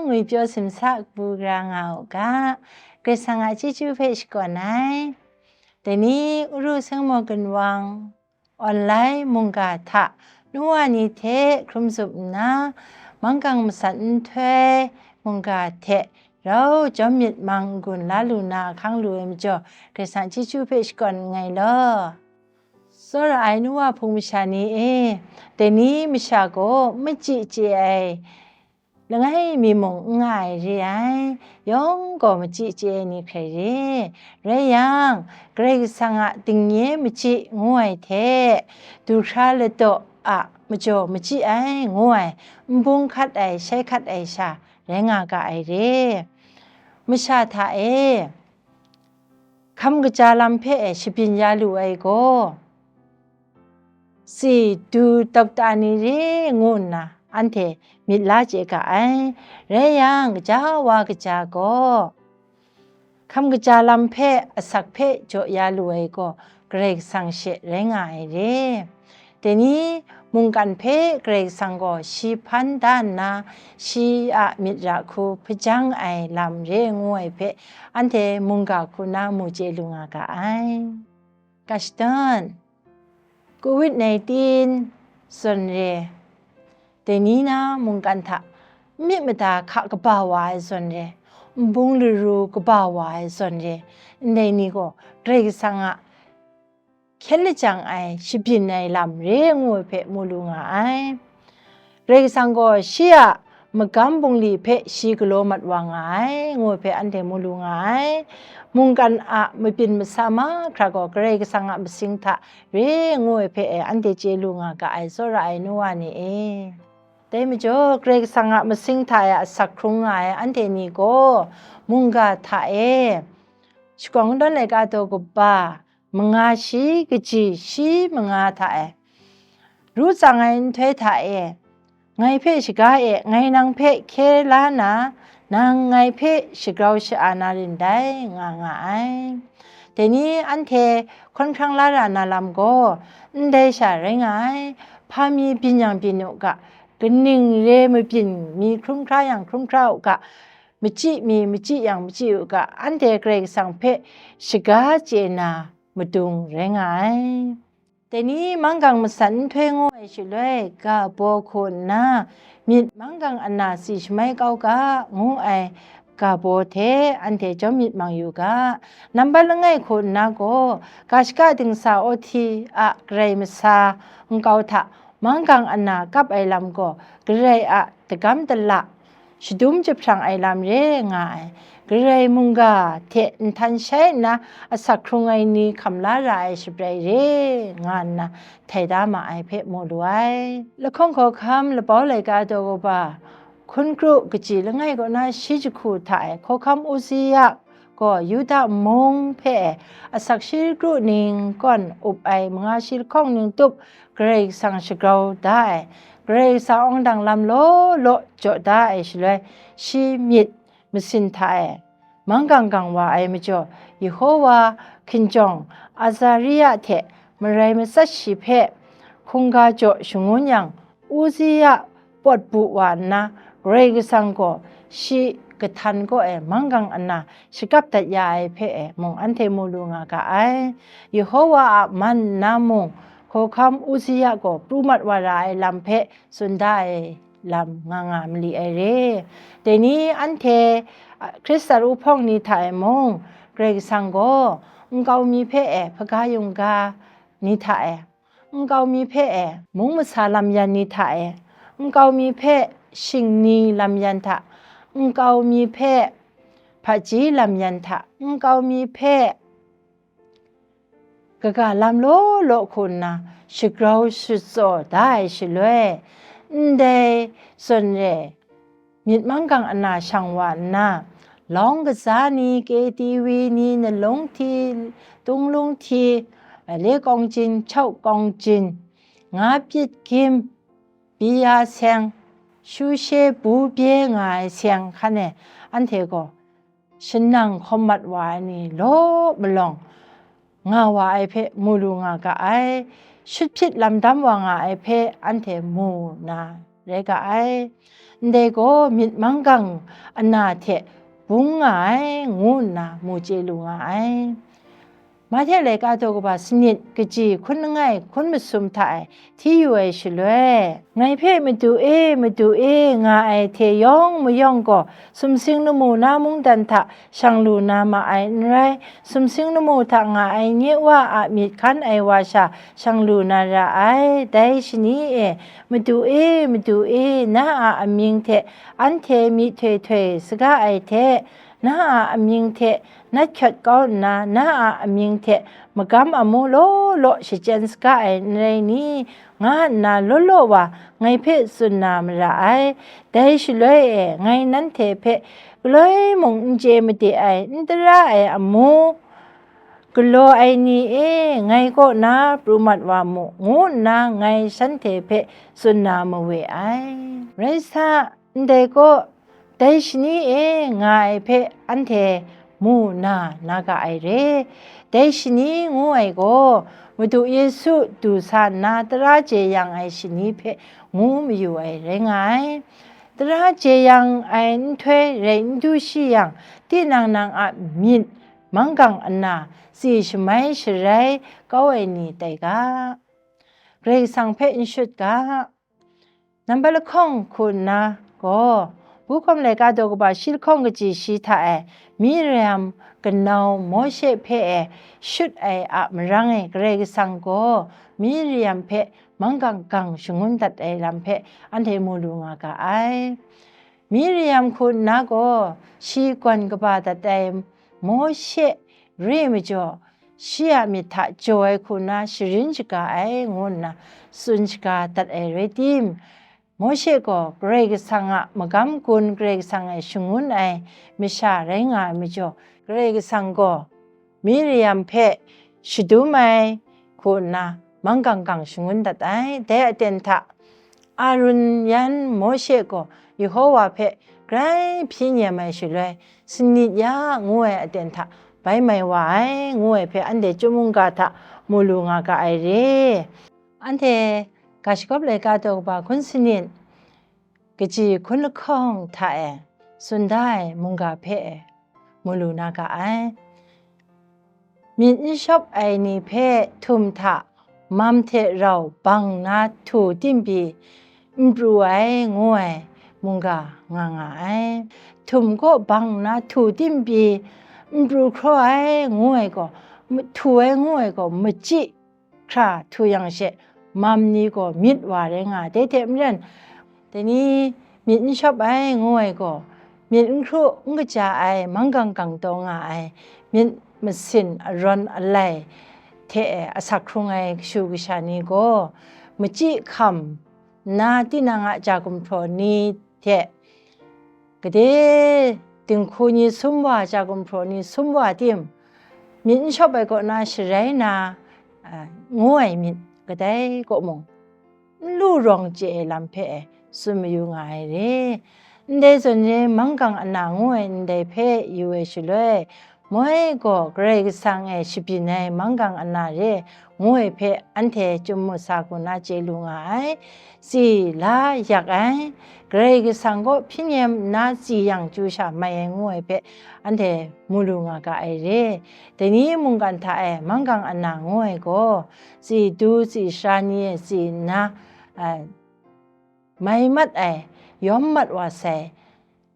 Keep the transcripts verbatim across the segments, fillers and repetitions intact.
ngwi pyaw simsa kabu gara nga u ga, Karai Kasang a chyeju hpe shakawn ai. Dai ni Uru Sangmo Gunwang online mungga hta nu wa ni hte hkrum zup nna, manggang masan nhtoi mungga hte rau jawm myit mang n-gun la lu na ahkang lu ai majaw, Karai Kasang chyeju hpe shakawn nngai law. Tsawra ai nu wa hpung masha ni e, dai ni masha gaw machyi chye ai langai mi mung n nga ai re ai, yawng gaw machyi chye ai ni hkrai re. Rai yang, Karai Kasang a dingnye machyi ngu ai hte, du hkra ladaw a majaw machyi ai ngu ai, n bung hkat ai, shai hkat ai sha rai nga ga ai re. Masha hta e, hkam kaja lam hpe e shabyin ya lu ai gaw, si du dokta ni re ngu nna anhte myit la chye ga ai. Rai yang, gaja wa kaja gaw, hkam kaja lam hpe asak hpe jaw ya lu ai gaw, Karai Kasang she rai nga ai re. Dai ni mungkan hpe Karai Kasang gaw shi hpan da nna, shi a myit ra hku hpajang ai lam re ngu ai hpe, anhte mungga hku na mu chye lu nga ga ai. Ga shadawn, covid nineteen zawn re, dai ni na mungkan hta n myit mada hka kaba wa ai zawn re, n bung laru kaba wa ai zawn re, ndai ni gaw Karai Kasang a hkyen lajang ai, shabyin ai lam re ngu ai hpe mu lu nga ai. Karai Kasang gaw shi a magam bungli hpe shi galaw mat wa nga ai, ngu ai hpe anhte mu lu nga ai. Mungkan a mabyin masa mahkra gaw Karai Kasang a masing hta re ngu ai hpe e anhte chye lu nga ga ai, tsawra ai nu wa ni e. Dai majaw, Karai Kasang a masing hta e asak hkrung nga ai anhte ni gaw, mungga hta e, Shakawn Kungdawn laika daw kaba manga shi kaji shi manga hta e, ru tsang ai nhtoi hta e, ngai hpe shaga e, ngai nang hpe hkye la na, nang ngai hpe shagrau sha-a na rin dai, nga nga ai. Dai ni anhte hkawn hkrang la ra na lam gaw, ndai sha rai nga ai, hpa mi byin yang byin u ga, kaning re mabyin mi hkrum hkra yang hkrum hkra u ga, machyi mi machyi yang machyi u ga, anhte Karai Kasang hpe shaga chye na madung rai nga ai. Dai ni manggang masan nhtoi ngu ai shaloi, ga baw hku nna myit manggang ana si shamai kau ga, ngu ai ga baw hte anhte chyawm myit mang yu ga, nambat langai hku nna gaw, ga shaka dingsa awhti a Karai masa nkau hta manggang ana kap ai lam gaw, Karai a dagam dala, shadum jahprang ai lam re nga ai, Karai mungga hte nhtan shai nna asak hkrung ai ni hkam la ra ai shabrai re nga nna htai da ma ai hpe mu lu ai. Lahkawng hkawhkam labau laika daw kaba hkun kru kaji langai kaw na shi jahku hta e, hkawhkam Uziya gaw Yuda mung hpe e asak shi kru ning kawn up ai manga shi lahkawng ning tup Karai Kasang shagrau da ai, Karai Kasang awng dang lam law law jaw da ai shaloi, shi myit masin hta e manggang gang wa ai majaw, Yehowa hkinjawng Azariya hte marai matsat shi hpe hkungga jaw shangun yang, Uziya pawt bu wa nna, Karai Kasang gaw shi kahtan kaw e manggang ana shakap dat ya ai hpe e mung anhte mu lu nga ga ai. Yehowa a man nna mung, hkawhkam Uziya gaw pru mat wa ra ai lam hpe tsun da ai lam nga nga mali ai re. Dai ni anhte, a, Hkristan uhpawng ni hta e mung, Karai Kasang gaw nkau mi hpe e hpaga yungga ni hta e, nkau mi hpe e mung masa lam yan ni hta e, nkau mi hpe shingni lam yan hta, nkau mi hpe hpaji lam yan hta, nkau mi hpe kaga lam law law hku nna shagrau shatsaw da ai shaloi, ndai zawn re myit manggang ana shang wa nna, lawng kaza ni, K T V ni, nalung hti, tunglung hti, le kawng jin, chau kawng jin, nga pyit gyim, bi ya seng, shu she bu bye nga ai seng hkan e anhte gaw shanang hkawm mat wa ai ni law malawng nga wa ai hpe mu lu nga ga ai, shut hpyit lam dam wa nga ai hpe anhte mu na rai ga ai. Ndai gaw myit manggang ana hte bung nga ai, ngu nna mu chye lu nga ai. Mahte laika daw kaba sanit kaji hkun langai hkun masum hta e hti yu ai shaloi, ngai hpe, "Madu e, Madu e," nga ai hte yawng mayawng gaw, sumsing lamu na mungdan hta shang lu na ma ai n rai, sumsing lamu hta nga ai nye Wa a myit hkan ai wa sha shang lu na ra ai. Dai shani e, "Madu e, Madu e," na a amying hte anhte myihtoi htoi saga ai hte, na a amying hte nat hkyawt kau nna, na a amying hte magam amu law law shachyen saga ai n rai ni? Nga nna law law wa ngai hpe tsun na mara ai. Dai shaloi e, ngai nanhte hpe galoi mung n chye made ai, n tara ai amu galaw ai ni e, ngai kaw na pru mat wa mu, ngu nna ngai shanhte hpe tsun na mawe ai. Rai sa, ndai gaw, "Dai shani e," nga ai hpe anhte mu na, na ga ai re. Dai shani ngu ai gaw, Madu Yesu du sa nna tara jeyang ai shani hpe ngu mayu ai rai nga ai. Tara jeyang ai nhtoi rai n du shi yang, tinang nang a myit manggang ana tsi shamai sharai kau ai ni tai ga, Karai Kasang hpe n shut ga. Nambat lahkawng hku nna gaw, Bukhawm laika daw kaba shi lahkawng kaji shi hta e, Miriam kanau Mawshe hpe e shut ai a marang e, Karai Kasang gaw Miriam hpe manggang gang shangun dat ai lam hpe anhte mu lu nga ga ai. Miriam hku nna gaw, shi gawn kaba dat ai Mawshe re majaw, shi a myit hta jaw ai hku nna sharin shaga ai, ngu nna tsun shaga dat ai rai tim, Mawshe gaw Karai Kasang a magam gun, Karai Kasang e shangun ai masha rai nga ai majaw, Karai Kasang gaw Miriam hpe shadum ai hku nna manggang gang shangun dat ai. Dai aten hta Arun yan Mawshe gaw Yehowa hpe grai hpyi nem ai shaloi, sanit ya ngu ai aten hta bai mai wa ai, ngu ai hpe anhte Chyum mungga hta mu lu nga ga ai re. Anhte ga shagawp laika daw kaba hkun sanit kaji hkun lahkawng hta e tsun da ai mungga hpe e mu lu na ga ai. Myit n shawp ai ni hpe htum hta mam hte rau bang na htu tim pyi n pru ai, ngu ai mungga nga nga ai. Htum kaw bang na htu tim pyi n pru hkraw ai, ngu ai gaw, htu ai ngu ai gaw, machyi hkra htu yang she, mam ni gaw myit wa rai nga ai. Dai hte maren, dai ni myit n shawp ai ngu ai gaw, myit n hkru n kaja ai, manggang gang taw nga ai, myit masin arawn alai hte asak hkrung ai kashu kasha ni gaw, machyi hkam nna tinang a ja gumhpraw ni hte, gade dinghku ni sum wa, ja gumhpraw ni sum wa tim, myit n shawp ai kaw na sharai na, a, ngu ai myit kadai kaw mung, n lu rawng chye ai lam hpe e tsun mayu nga ai re. Ndai zawn re, manggang ana ngu ai ndai hpe yu ai shaloi, moi gaw Karai Kasang e shabyin ai manggang ana re, ngu ai hpe anhte Chyum mu sa hku na chye lu nga ai. Tsi la yak ai, Karai Kasang kaw hpyi nem nna tsi yang chyu sha mai ai ngu ai hpe anhte mu lu nga ga ai re. Dai ni mungkan hta e manggang ana ngu ai gaw, tsi du tsi sara ni e tsi nna, a, mai mat ai, yawm mat wa sai,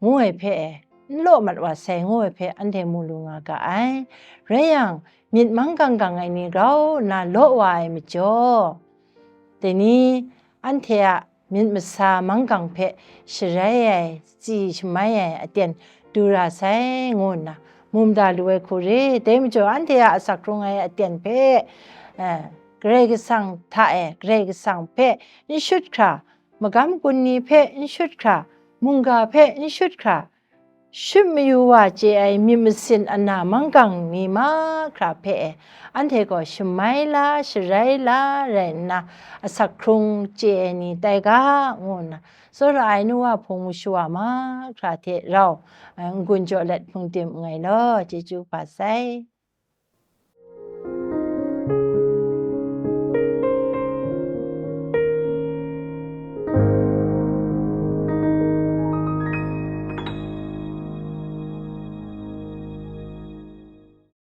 ngu ai hpe e, n law mat wa sai, ngu ai hpe anhte mu lu nga ga ai. Rai yang, myit manggang gang ai ni grau nna law wa ai majaw, dai ni anhte a myit masa manggang hpe sharai ai, tsi shamai ai aten du ra sai, ngu nna mu mada lu ai hku re. Dai majaw, anhte a asak hkrung ai aten hpe, eh, Karai Kasang hta e, Karai Kasang hpe n shut hkra, magam gun ni hpe n shut hkra, mungga hpe n shut hkra, shut mayu wa chye ai myit masin ana manggang ni mahkra hpe e, anhte gaw shamai la, sharai la rai nna, asak hkrung chye ai ni tai ga, ngu nna, tsawra ai nu wa hpung masha wa mahkra hte rau, eh, n-gun jaw let hpung tim nngai law, chyeju hpa sai.